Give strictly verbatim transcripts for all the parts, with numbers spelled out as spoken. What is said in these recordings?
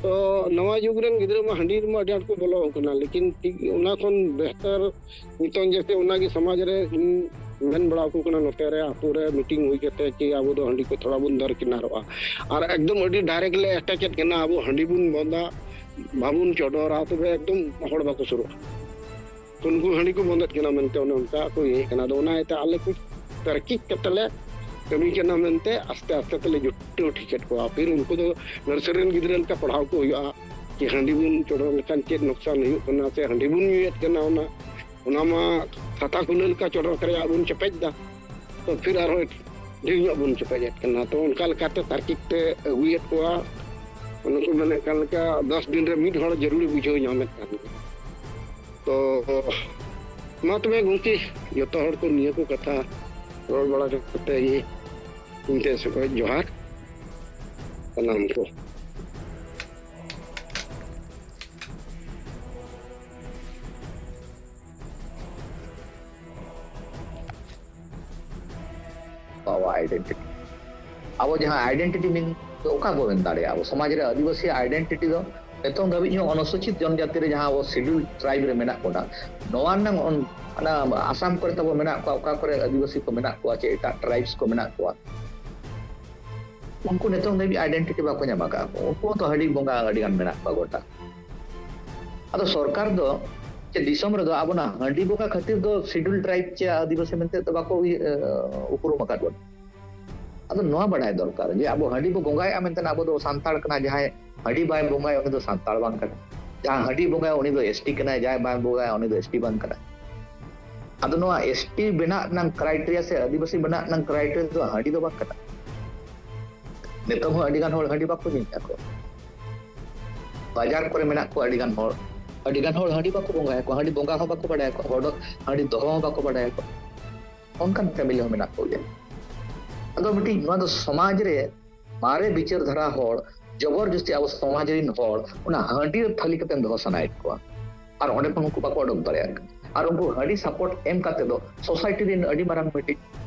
ᱛᱚ ᱱᱟᱣᱟ ᱡᱩᱜᱽ ᱨᱮᱱ ᱜᱤᱫᱽᱨᱟᱹ ᱢᱟ ᱦᱟᱺᱰᱤ ᱨᱮᱢᱟ ᱟᱹᱰᱤ ᱟᱸᱴ ᱠᱚ ᱵᱚᱞᱚ ᱟᱠᱟᱱᱟ, ᱞᱮᱠᱤᱱ ᱴᱷᱤᱠ ᱚᱱᱟ ᱠᱷᱚᱱ ᱵᱮᱦᱛᱟᱨ ᱱᱤᱛᱚᱝ ᱡᱮᱥᱮ ᱚᱱᱟᱜᱮ ᱥᱚᱢᱟᱡᱽ ᱨᱮ ᱤᱧ ᱢᱮᱱ ᱵᱟᱲᱟ ᱟᱠᱚ ᱠᱟᱱᱟ, ᱱᱚᱛᱮ ᱨᱮ ᱟᱹᱛᱩ ᱨᱮ ᱢᱤᱴᱤᱝ ᱦᱩᱭ ᱠᱟᱛᱮ ᱠᱤ ᱟᱵᱚ ᱫᱚ ᱦᱟᱺᱰᱤ ᱠᱚ ᱛᱷᱚᱲᱟ ᱵᱚᱱ ᱫᱟᱨᱠᱤᱱᱟᱨᱚᱜᱼᱟ᱾ ᱟᱨ ᱮᱠᱫᱚᱢ ᱟᱹᱰᱤ ᱰᱟᱭᱨᱮᱠᱴ ᱞᱮ ᱮᱴᱮᱠᱮᱫ ᱠᱟᱱᱟ, ᱟᱵᱚ ᱦᱟᱺᱰᱤ ᱵᱚᱱ ᱵᱚᱱᱫᱟ, ᱵᱟᱵᱚᱱ ᱪᱚᱰᱚᱨᱟ, ᱛᱚᱵᱮ ᱮᱠᱫᱚᱢ ᱦᱚᱲ ᱵᱟᱠᱚ ᱥᱩᱨᱩᱜᱼᱟ᱾ ᱛᱚ ᱩᱱᱠᱩ ᱦᱟᱺᱰᱤ ᱠᱚ ᱵᱚᱱᱫᱮᱫ ᱠᱟᱱᱟ ᱢᱮᱱᱛᱮ ᱚᱱᱮ ᱚᱱᱠᱟ ᱠᱚ ᱤᱭᱟᱹᱭᱮᱫ ᱠᱟᱱᱟ᱾ ᱟᱫᱚ ᱚᱱᱟ ᱤᱭᱟᱹᱛᱮ ᱟᱞᱮ ᱠᱚ ᱛᱟᱨᱠᱤᱠ ᱠᱟᱛᱮ ᱞᱮ ᱠᱟᱹᱢᱤ ᱠᱟᱱᱟ ᱢᱮᱱᱛᱮ ᱟᱥᱛᱮ ᱟᱥᱛᱮ ᱛᱮᱞᱮ ᱡᱩᱴᱟᱹᱣ ᱴᱷᱤᱠᱮᱫ ᱠᱚᱣᱟ᱾ ᱯᱷᱤᱨ ᱩᱱᱠᱩ ᱫᱚ ᱱᱟᱨᱥᱟᱨᱤ ᱨᱮᱱ ᱜᱤᱫᱽᱨᱟᱹ ᱞᱮᱠᱟ ᱯᱟᱲᱦᱟᱣ ᱠᱚ ᱦᱩᱭᱩᱜᱼᱟ ᱠᱤ ᱦᱟᱺᱰᱤ ᱵᱚᱱ ᱪᱚᱰᱚᱨ ᱞᱮᱠᱷᱟᱱ ᱪᱮᱫ ᱱᱚᱠᱥᱟᱱ ᱦᱩᱭᱩᱜ ᱠᱟᱱᱟ, ᱥᱮ ᱦᱟᱺᱰᱤ ᱵᱚᱱ ᱧᱩᱭᱮᱫ ᱠᱟᱱᱟ, ᱚᱱᱟ ᱚᱱᱟ ᱢᱟ ᱠᱷᱟᱛᱟ ᱠᱷᱩᱞᱟᱹ ᱞᱮᱠᱟ ᱪᱚᱰᱚᱨ ᱨᱮᱭᱟᱜ ᱵᱚᱱ ᱪᱮᱯᱮᱡ ᱫᱟ᱾ ᱛᱚ ᱯᱷᱤᱨ ᱟᱨᱦᱚᱸ ᱰᱷᱮᱨ ᱧᱚᱜ ᱵᱚᱱ ᱪᱮᱯᱮᱡᱮᱫ ᱠᱟᱱᱟ᱾ ᱛᱚ ᱚᱱᱠᱟ ᱞᱮᱠᱟᱛᱮ ᱛᱟᱨᱠᱤᱠ ᱛᱮ ᱟᱹᱜᱩᱭᱮᱫ ᱠᱚᱣᱟ᱾ ᱚᱱᱮ ᱠᱚ ᱢᱮᱱᱮᱫ ᱠᱟᱱ ᱞᱮᱠᱟ, ᱫᱚᱥ ᱫᱤᱱ ᱨᱮ ᱢᱤᱫ ᱦᱚᱲ ᱡᱟᱹᱨᱩᱲᱮ ᱵᱩᱡᱷᱟᱹᱣ ᱧᱟᱢᱮᱫ ᱠᱟᱱ ᱜᱮᱭᱟ᱾ ᱛᱚ ᱢᱟ ᱛᱚᱵᱮ ᱜᱚᱢᱠᱮ, ᱡᱚᱛᱚ ᱦᱚᱲ ᱠᱚ ᱱᱤᱭᱟᱹ ᱠᱚ ᱠᱟᱛᱷᱟ ᱨᱚᱲ ᱵᱟᱲᱟ ᱠᱟᱛᱮ ᱜᱮ ᱤᱧ ᱴᱷᱮᱱ ᱥᱮᱫ ᱠᱷᱚᱱ ᱡᱚᱦᱟᱨ ᱥᱟᱱᱟᱢ ᱠᱚ᱾ ᱟᱵᱚᱣᱟᱜ ᱟᱭᱰᱮᱱᱴᱤᱴᱤ, ᱟᱵᱚ ᱡᱟᱦᱟᱸ ᱟᱭᱰᱮᱱᱴᱤᱴᱤ ᱢᱤᱱ ᱫᱚ ᱚᱠᱟ ᱵᱚ ᱢᱮᱱ ᱫᱟᱲᱮᱭᱟᱜᱼᱟ? ᱟᱵᱚ ᱥᱚᱢᱟᱡᱽ ᱨᱮ ᱟᱹᱫᱤᱵᱟᱹᱥᱤ ᱟᱭᱰᱮᱱᱴᱤᱴᱤ ᱫᱚ ᱱᱤᱛᱚᱝ ᱫᱷᱟᱹᱵᱤᱡ ᱦᱚᱸ ᱚᱱᱩᱥᱩᱪᱤᱛ ᱡᱚᱱᱡᱟᱛᱤ ᱨᱮ ᱡᱟᱦᱟᱸ ᱟᱵᱚ ᱥᱤᱰᱩᱞ ᱴᱨᱟᱭᱤᱵᱽ ᱨᱮ ᱢᱮᱱᱟᱜ ᱵᱚᱱᱟ, ᱱᱚᱣᱟ ᱨᱮᱱᱟᱜ ᱚᱱ-, ᱚᱱᱟ ᱟᱥᱟᱢ ᱠᱚᱨᱮ ᱛᱟᱵᱚ ᱢᱮᱱᱟᱜ ᱠᱚᱣᱟ, ᱚᱠᱟ ᱠᱚᱨᱮ ᱟᱹᱫᱤᱵᱟᱹᱥᱤ ᱠᱚ ᱢᱮᱱᱟᱜ ᱠᱚᱣᱟ, ᱪᱮ ᱮᱴᱟᱜ ᱴᱨᱟᱭᱤᱵᱽᱥ ᱠᱚ ᱢᱮᱱᱟᱜ ᱠᱚᱣᱟ, ᱩᱱᱠᱩ ᱱᱤᱛᱚᱝ ᱫᱷᱟᱹᱵᱤᱡ ᱟᱭᱰᱮᱱᱴᱤᱴᱤ ᱵᱟᱠᱚ ᱧᱟᱢ ᱟᱠᱟᱫ ᱠᱚ᱾ ᱩᱱᱠᱩ ᱦᱚᱸᱛᱚ ᱦᱟᱺᱰᱤ ᱵᱚᱸᱜᱟ ᱟᱹᱰᱤ ᱜᱟᱱ ᱢᱮᱱᱟᱜ ᱠᱚᱣᱟ ᱜᱚᱴᱟ᱾ ᱟᱫᱚ ᱥᱚᱨᱠᱟᱨ ᱫᱚ ᱪᱮ ᱫᱤᱥᱚᱢ ᱨᱮᱫᱚ ᱟᱵᱚᱱᱟᱜ ᱦᱟᱺᱰᱤ ᱵᱚᱸᱜᱟ ᱠᱷᱟᱹᱛᱤᱨ ᱫᱚ ᱥᱤᱰᱩᱞ ᱴᱨᱟᱭᱤᱵᱽ ᱪᱮ ᱟᱹᱫᱤᱵᱟᱹᱥᱤ ᱢᱮᱱᱛᱮ ᱫᱚ ᱵᱟᱠᱚ ᱩᱭ-, ᱮ, ᱩᱯᱨᱩᱢ ᱟᱠᱟᱫ ᱵᱚᱱᱟ᱾ ᱟᱫᱚ ᱱᱚᱣᱟ ᱵᱟᱰᱟᱭ ᱫᱚᱨᱠᱟᱨ ᱡᱮ ᱟᱵᱚ ᱦᱟᱺᱰᱤ ᱵᱚ ᱵᱚᱸᱜᱟᱭᱮᱫᱼᱟ ᱢᱮᱱᱛᱮ ᱟᱵᱚ ᱫᱚ ᱥᱟᱱᱛᱟᱲ ᱠᱟᱱᱟ, ᱡᱟᱦᱟᱸᱭ ᱦᱟᱺᱰᱤ ᱵᱟᱭ ᱵᱚᱸᱜᱟᱭᱟ ᱩᱱᱤ ᱫᱚ ᱥᱟᱱᱛᱟᱲ ᱵᱟᱝ ᱠᱟᱱᱟ, ᱡᱟᱦᱟᱸᱭ ᱦᱟᱺᱰᱤ ᱵᱚᱸᱜᱟᱭᱟ ᱩᱱᱤ ᱫᱚ ᱮᱥ ᱴᱤ ᱠᱟᱱᱟᱭ, ᱡᱟᱦᱟᱸᱭ ᱵᱟᱭ ᱵᱚᱸᱜᱟᱭᱟ ᱩᱱᱤ ᱫᱚ ᱮᱥ ᱴᱤ ᱵᱟᱝ ᱠᱟᱱᱟ᱾ ᱟᱫᱚ ᱱᱚᱣᱟ ᱮᱥ ᱴᱤ ᱵᱮᱱᱟᱜ ᱨᱮᱱᱟᱜ ᱠᱨᱟᱭᱴᱮᱨᱤᱭᱟ ᱥᱮ ᱟᱹᱫᱤᱵᱟᱹᱥᱤ ᱵᱮᱱᱟᱜ ᱨᱮᱱᱟᱜ ᱠᱨᱟᱭᱴᱮᱨᱤᱭᱟ ᱫᱚ ᱦᱟᱺᱰᱤ ᱫᱚ ᱵᱟᱝ ᱠᱟᱱᱟ᱾ ᱱᱤᱛᱚᱝ ᱦᱚᱸ ᱟᱹᱰᱤ ᱜᱟᱱ ᱦᱚᱲ ᱦᱟᱺᱰᱤ ᱵᱟᱠᱚ ᱧᱩᱭᱮᱫᱼᱟ ᱠᱚ᱾ ᱵᱟᱡᱟᱨ ᱠᱚᱨᱮ ᱢᱮᱱᱟᱜ ᱠᱚᱣᱟ ᱟᱹᱰᱤ ᱜᱟᱱ ᱦᱚᱲ, ᱟᱹᱰᱤ ᱜᱟᱱ ᱦᱚᱲ ᱦᱟᱺᱰᱤ ᱵᱟᱠᱚ ᱵᱚᱸᱜᱟᱭᱟᱠᱚ, ᱦᱟᱺᱰᱤ ᱵᱚᱸᱜᱟ ᱦᱚᱸ ᱵᱟᱠᱚ ᱵᱟᱰᱟᱭᱟᱠᱚ, ᱦᱚᱲ ᱫᱚ ᱦᱟᱺᱰᱤ ᱫᱚᱦᱚ ᱦᱚᱸ ᱵᱟᱠᱚ ᱵᱟᱰᱟᱭᱟᱠᱚ᱾ ᱚᱱᱠᱟᱱ ᱯᱷᱮᱢᱤᱞᱤ ᱦᱚᱸ ᱢᱮᱱᱟᱜ ᱠᱚᱜᱮᱭᱟ᱾ ᱟᱫᱚ ᱢᱤᱫᱴᱤᱡ ᱱᱚᱣᱟ ᱫᱚ ᱥᱚᱢᱟᱡᱽ ᱨᱮ ᱢᱟᱨᱮ ᱵᱤᱪᱟᱹᱨ ᱫᱷᱟᱨᱟ ᱦᱚᱲ, ᱡᱚᱵᱚᱨ ᱡᱚᱥᱛᱤ ᱟᱵᱚ ᱥᱚᱢᱟᱡᱽ ᱨᱮᱱ ᱦᱚᱲ ᱚᱱᱟ ᱦᱟᱺᱰᱤ ᱛᱷᱟᱹᱞᱤ ᱠᱟᱛᱮ ᱫᱚᱦᱚ ᱥᱟᱱᱟᱭᱮᱫ ᱠᱚᱣᱟ, ᱟᱨ ᱚᱸᱰᱮ ᱠᱷᱚᱱ ᱩᱱᱠᱩ ᱵᱟᱠᱚ ᱚᱰᱚᱠ ᱫᱟᱲᱮᱭᱟᱜ ᱠᱟᱱᱟ᱾ ᱟᱨ ᱩᱱᱠᱩ ᱦᱟᱺᱰᱤ ᱥᱟᱯᱳᱨᱴ ᱮᱢ ᱠᱟᱛᱮ ᱫᱚ ᱥᱳᱥᱟᱭᱴᱤ ᱨᱮᱱ ᱟᱹᱰᱤ ᱢᱟᱨᱟᱝ ᱢᱤᱫᱴᱤᱡ,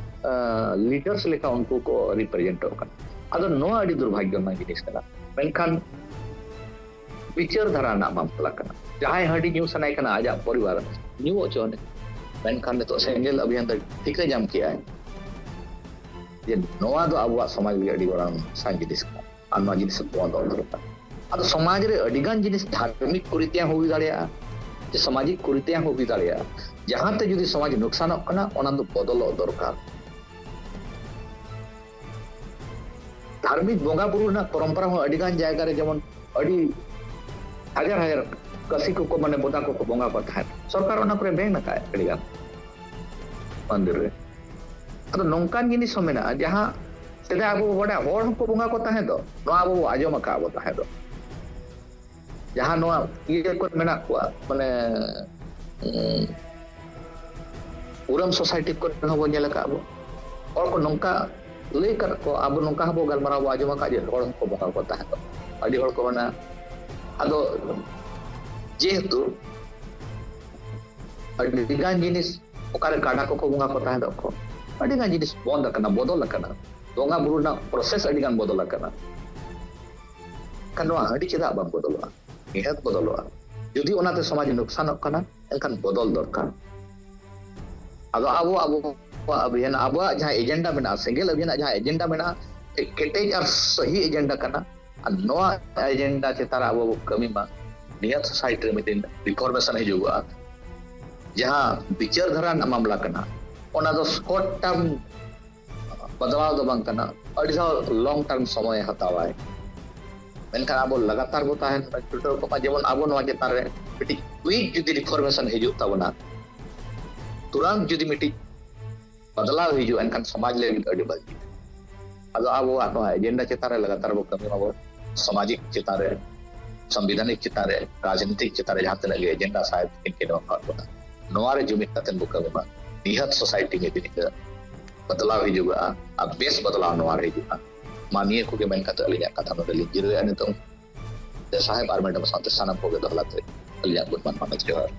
ᱟᱸ, ᱞᱤᱰᱟᱨᱥ ᱞᱮᱠᱟ ᱩᱱᱠᱩ ᱠᱚ ᱨᱤᱯᱨᱮᱡᱮᱱᱴᱚᱜ ᱠᱟᱱᱟ᱾ ᱟᱫᱚ ᱱᱚᱣᱟ ᱟᱹᱰᱤ ᱫᱩᱨᱵᱷᱟᱜᱽᱭᱚ ᱨᱮᱱᱟᱜ ᱡᱤᱱᱤᱥ ᱠᱟᱱᱟ᱾ ᱢᱮᱱᱠᱷᱟᱱ ᱵᱤᱪᱟᱹᱨ ᱫᱷᱟᱨᱟ ᱨᱮᱱᱟᱜ ᱢᱟᱢᱞᱟ ᱠᱟᱱᱟ᱾ ᱡᱟᱦᱟᱸᱭ ᱦᱟᱺᱰᱤ ᱧᱩ ᱥᱟᱱᱟᱭᱮ ᱠᱟᱱᱟ, ᱟᱡᱟᱜ ᱯᱚᱨᱤᱵᱟᱨ ᱧᱩ ᱦᱚᱪᱚ ᱟᱹᱱᱤᱡ᱾ ᱢᱮᱱᱠᱷᱟᱱ ᱱᱤᱛᱚᱜ ᱥᱮᱸᱜᱮᱞ ᱚᱵᱷᱤᱭᱟᱱ ᱫᱚ ᱴᱷᱤᱠᱟᱹ ᱧᱟᱢ ᱠᱮᱜᱼᱟᱭ ᱡᱮ ᱱᱚᱣᱟ ᱫᱚ ᱟᱵᱚᱣᱟᱜ ᱥᱚᱢᱟᱡᱽ ᱞᱟᱹᱜᱤᱫ ᱟᱹᱰᱤ ᱢᱟᱨᱟᱝ ᱥᱟᱝ ᱡᱤᱱᱤᱥ ᱠᱟᱱᱟ, ᱟᱨ ᱱᱚᱣᱟ ᱡᱤᱱᱤᱥ ᱵᱚᱱᱫᱚ ᱫᱚᱨᱠᱟᱨ᱾ ᱟᱫᱚ ᱥᱚᱢᱟᱡᱽ ᱨᱮ ᱟᱹᱰᱤ ᱜᱟᱱ ᱡᱤᱱᱤᱥ ᱫᱷᱟᱨᱢᱤᱠ ᱠᱩᱨᱤᱛᱮᱭᱟᱜ ᱦᱚᱸ ᱦᱩᱭ ᱫᱟᱲᱮᱭᱟᱜᱼᱟ, ᱥᱮ ᱥᱟᱢᱟᱡᱤᱠ ᱠᱩᱨᱤᱛᱮᱭᱟᱜ ᱦᱚᱸ ᱦᱩᱭ ᱫᱟᱲᱮᱭᱟᱜᱼᱟ, ᱡᱟᱦᱟᱸᱛᱮ ᱡᱩᱫᱤ ᱥᱚᱢᱟᱡᱽ ᱱᱩᱠᱥᱟᱱᱚᱜ ᱠᱟᱱᱟ, ᱚᱱᱟ ᱫᱚ ᱵᱚᱫᱚᱞᱚᱜ ᱫᱚᱨᱠᱟᱨ᱾ ᱫᱷᱟᱨᱢᱤᱠ ᱵᱚᱸᱜᱟ ᱵᱩᱨᱩ ᱨᱮᱱᱟᱜ ᱯᱚᱨᱚᱢᱯᱚᱨᱟ ᱦᱚᱸ ᱟᱹᱰᱤ ᱜᱟᱱ ᱡᱟᱭᱜᱟ ᱨᱮ, ᱡᱮᱢᱚᱱ ᱟᱹᱰᱤ ᱦᱟᱡᱟᱨ ᱦᱟᱡᱟᱨ ᱠᱟᱹᱥᱤ ᱠᱚᱠᱚ, ᱢᱟᱱᱮ, ᱵᱚᱫᱟ ᱠᱚᱠᱚ ᱵᱚᱸᱜᱟ ᱠᱚ ᱛᱟᱦᱮᱸᱫ, ᱥᱚᱨᱠᱟᱨ ᱚᱱᱟ ᱠᱚᱨᱮ ᱵᱮᱱ ᱟᱠᱟᱫ ᱟᱹᱰᱤ ᱜᱟᱱ ᱢᱚᱱᱫᱤᱨ ᱨᱮ᱾ ᱟᱫᱚ ᱱᱚᱝᱠᱟᱱ ᱡᱤᱱᱤᱥ ᱦᱚᱸ ᱢᱮᱱᱟᱜᱼᱟ, ᱡᱟᱦᱟᱸ ᱥᱮᱫᱟᱭ ᱟᱵᱚ ᱵᱚ ᱵᱟᱰᱟᱭᱟ, ᱦᱚᱲ ᱦᱚᱸᱠᱚ ᱵᱚᱸᱜᱟ ᱠᱚ ᱛᱟᱦᱮᱸ ᱫᱚ, ᱱᱚᱣᱟ ᱟᱵᱚ ᱵᱚ ᱟᱸᱡᱚᱢ ᱟᱠᱟᱫ ᱵᱚ ᱛᱟᱦᱮᱸ ᱫᱚ᱾ ᱡᱟᱦᱟᱸ ᱱᱚᱣᱟ ᱤᱭᱟᱹ ᱠᱚᱨᱮ ᱢᱮᱱᱟᱜ ᱠᱚᱣᱟ, ᱢᱟᱱᱮ, ᱩᱸ, ᱩᱨᱟᱢ ᱥᱳᱥᱟᱭᱴᱤ ᱠᱚᱨᱮ ᱦᱚᱸ ᱵᱚ ᱧᱮᱞ ᱟᱠᱟᱫ ᱵᱚ, ᱦᱚᱲ ᱠᱚ ᱱᱚᱝᱠᱟ ᱞᱟᱹᱭ ᱟᱠᱟᱫ ᱠᱚ, ᱟᱵᱚ ᱱᱚᱝᱠᱟ ᱦᱚᱸᱵᱚ ᱜᱟᱞᱢᱟᱨᱟᱣ ᱵᱚ ᱟᱸᱡᱚᱢ ᱟᱠᱟᱫ ᱡᱮ ᱦᱚᱲ ᱦᱚᱸᱠᱚ ᱵᱚᱸᱜᱟ ᱠᱚ ᱛᱟᱦᱮᱸ ᱠᱚᱜ᱾ ᱟᱹᱰᱤ ᱦᱚᱲ ᱠᱚ ᱢᱮᱱᱟ, ᱟᱫᱚ ᱡᱮᱦᱮᱛᱩ ᱟᱹᱰᱤ ᱜᱟᱱ ᱡᱤᱱᱤᱥ, ᱚᱠᱟᱨᱮ ᱠᱟᱰᱟ ᱠᱚᱠᱚ ᱵᱚᱸᱜᱟ ᱠᱚ ᱛᱟᱦᱮᱸ ᱫᱚ ᱠᱚ, ᱟᱹᱰᱤ ᱜᱟᱱ ᱡᱤᱱᱤᱥ ᱵᱚᱱᱫ ᱟᱠᱟᱱᱟ, ᱵᱚᱫᱚᱞ ᱟᱠᱟᱱᱟ, ᱵᱚᱸᱜᱟ ᱵᱩᱨᱩ ᱨᱮᱱᱟᱜ ᱯᱨᱚᱥᱮᱥ ᱟᱹᱰᱤ ᱜᱟᱱ ᱵᱚᱫᱚᱞ ᱟᱠᱟᱱᱟ᱾ ᱮᱱᱠᱷᱟᱱ ᱱᱚᱣᱟ ᱦᱟᱺᱰᱤ ᱪᱮᱫᱟᱜ ᱵᱟᱝ ᱵᱚᱫᱚᱞᱚᱜᱼᱟ? ᱱᱤᱦᱟᱹᱛ ᱵᱚᱫᱚᱞᱚᱜᱼᱟ᱾ ᱡᱩᱫᱤ ᱚᱱᱟᱛᱮ ᱥᱚᱢᱟᱡᱽ ᱱᱩᱠᱥᱟᱱᱚᱜ ᱠᱟᱱᱟ, ᱮᱱᱠᱷᱟᱱ ᱵᱚᱫᱚᱞ ᱫᱚᱨᱠᱟᱨ᱾ ᱟᱫᱚ ᱟᱵᱚ, ᱟᱵᱚᱣᱟᱜ ᱚᱵᱷᱤᱭᱟᱱ, ᱟᱵᱚᱣᱟᱜ ᱡᱟᱦᱟᱸ ᱮᱡᱮᱱᱰᱟ ᱢᱮᱱᱟᱜᱼᱟ, ᱥᱮᱸᱜᱮᱞ ᱚᱵᱷᱤᱭᱟᱱᱟᱜ ᱡᱟᱦᱟᱸ ᱮᱡᱮᱱᱰᱟ ᱢᱮᱱᱟᱜᱼᱟ, ᱠᱮᱴᱮᱡ ᱟᱨ ᱥᱟᱹᱦᱤ ᱮᱡᱮᱱᱰᱟ ᱠᱟᱱᱟ᱾ ᱟᱨ ᱱᱚᱣᱟ ᱮᱡᱮᱱᱰᱟ ᱪᱮᱛᱟᱱ ᱨᱮ ᱟᱵᱚ ᱵᱚ ᱠᱟᱹᱢᱤ ᱢᱟ, ᱱᱤᱦᱟᱹᱛ ᱥᱳᱥᱟᱭᱴᱤ ᱨᱮ ᱢᱤᱫᱴᱤᱱ ᱨᱤᱯᱷᱚᱨᱢᱮᱥᱚᱱ ᱦᱤᱡᱩᱜᱚᱜᱼᱟ᱾ ᱡᱟᱦᱟᱸ ᱵᱤᱪᱟᱹᱨ ᱫᱷᱟᱨᱟ ᱨᱮᱱᱟᱜ ᱢᱟᱢᱞᱟ ᱠᱟᱱᱟ, ᱚᱱᱟ ᱫᱚ ᱥᱚᱨᱴ ᱴᱟᱨᱢ ᱵᱟᱫᱞᱟᱣ ᱫᱚ ᱵᱟᱝ ᱠᱟᱱᱟ, ᱟᱹᱰᱤ ᱫᱷᱟᱣ ᱞᱚᱝ ᱴᱟᱨᱢ ᱥᱚᱢᱚᱭᱮ ᱦᱟᱛᱟᱣᱟᱭ᱾ ᱢᱮᱱᱠᱷᱟᱱ ᱟᱵᱚ ᱞᱟᱜᱟᱛᱟᱨ ᱵᱚ ᱛᱟᱦᱮᱱ ᱪᱷᱩᱴᱟᱹᱣ ᱠᱚᱜ ᱢᱟ, ᱡᱮᱢᱚᱱ ᱟᱵᱚ ᱱᱚᱣᱟ ᱪᱮᱛᱟᱱ ᱨᱮ ᱢᱤᱫᱴᱤᱡ ᱠᱩᱭᱤᱠ ᱡᱩᱫᱤ ᱨᱤᱯᱷᱚᱨᱢᱮᱥᱚᱱ ᱦᱤᱡᱩᱜ ᱛᱟᱵᱚᱱᱟ, ᱛᱩᱨᱟᱱᱛ ᱡᱩᱫᱤ ᱢᱤᱫᱴᱤᱡ ᱵᱟᱫᱞᱟᱣ ᱦᱤᱡᱩᱜᱼᱟ, ᱮᱱᱠᱷᱟᱱ ᱥᱚᱢᱟᱡᱽ ᱞᱟᱹᱜᱤᱫ ᱟᱹᱰᱤ ᱵᱷᱟᱹᱜᱤ᱾ ᱟᱫᱚ ᱟᱵᱚᱣᱟᱜ ᱱᱚᱣᱟ ᱮᱡᱮᱱᱰᱟ ᱪᱮᱛᱟᱱ ᱨᱮ ᱞᱟᱜᱟᱛᱟᱨ ᱵᱚ ᱠᱟᱹᱢᱤ ᱢᱟᱵᱚ, ᱥᱟᱢᱟᱡᱤᱠ ᱪᱮᱛᱟᱱ ᱨᱮ, ᱥᱚᱝᱵᱤᱫᱷᱟᱱᱤᱠ ᱪᱮᱛᱟᱱ ᱨᱮ, ᱨᱟᱡᱽᱱᱤᱛᱤᱠ ᱪᱮᱛᱟᱱ ᱨᱮ ᱡᱟᱦᱟᱸ ᱛᱤᱱᱟᱹᱜ ᱜᱮ ᱮᱡᱮᱱᱰᱟ ᱥᱟᱦᱮᱵ ᱠᱤᱱ ᱠᱤᱱ ᱮᱢ ᱟᱠᱟᱫ ᱵᱚᱱᱟ, ᱱᱚᱣᱟ ᱨᱮ ᱡᱩᱢᱤᱫ ᱠᱟᱛᱮ ᱵᱚ ᱠᱟᱹᱢᱤ ᱢᱟ᱾ ᱱᱤᱦᱟᱹᱛ ᱥᱳᱥᱟᱭᱴᱤ ᱢᱤᱫ ᱫᱤᱱ ᱦᱤᱞᱳᱜ ᱵᱚᱫᱞᱟᱣ ᱦᱤᱡᱩᱜᱚᱜᱼᱟ, ᱟᱨ ᱵᱮᱥ ᱵᱚᱫᱞᱟᱣ ᱱᱚᱣᱟ ᱨᱮ ᱦᱤᱡᱩᱜᱼᱟ᱾ ᱢᱟ, ᱱᱤᱭᱟᱹ ᱠᱚᱜᱮ ᱢᱮᱱ ᱠᱟᱛᱮ ᱟᱹᱞᱤᱧᱟᱜ ᱠᱟᱛᱷᱟ ᱱᱚᱰᱮ ᱞᱤᱧ ᱡᱤᱨᱟᱹᱣᱮᱫᱼᱟ ᱱᱤᱛᱚᱝ᱾ ᱥᱟᱦᱮᱵ ᱟᱨ ᱢᱮᱰᱟᱢ ᱥᱟᱶᱛᱮ ᱥᱟᱱᱟᱢ ᱠᱚᱜᱮ ᱫᱚᱦᱲᱟ ᱛᱮ ᱟᱹᱞᱤᱧᱟᱜ ᱜᱩᱰ ᱢᱚᱨᱱᱤᱝ ᱡᱚᱦᱟᱨ᱾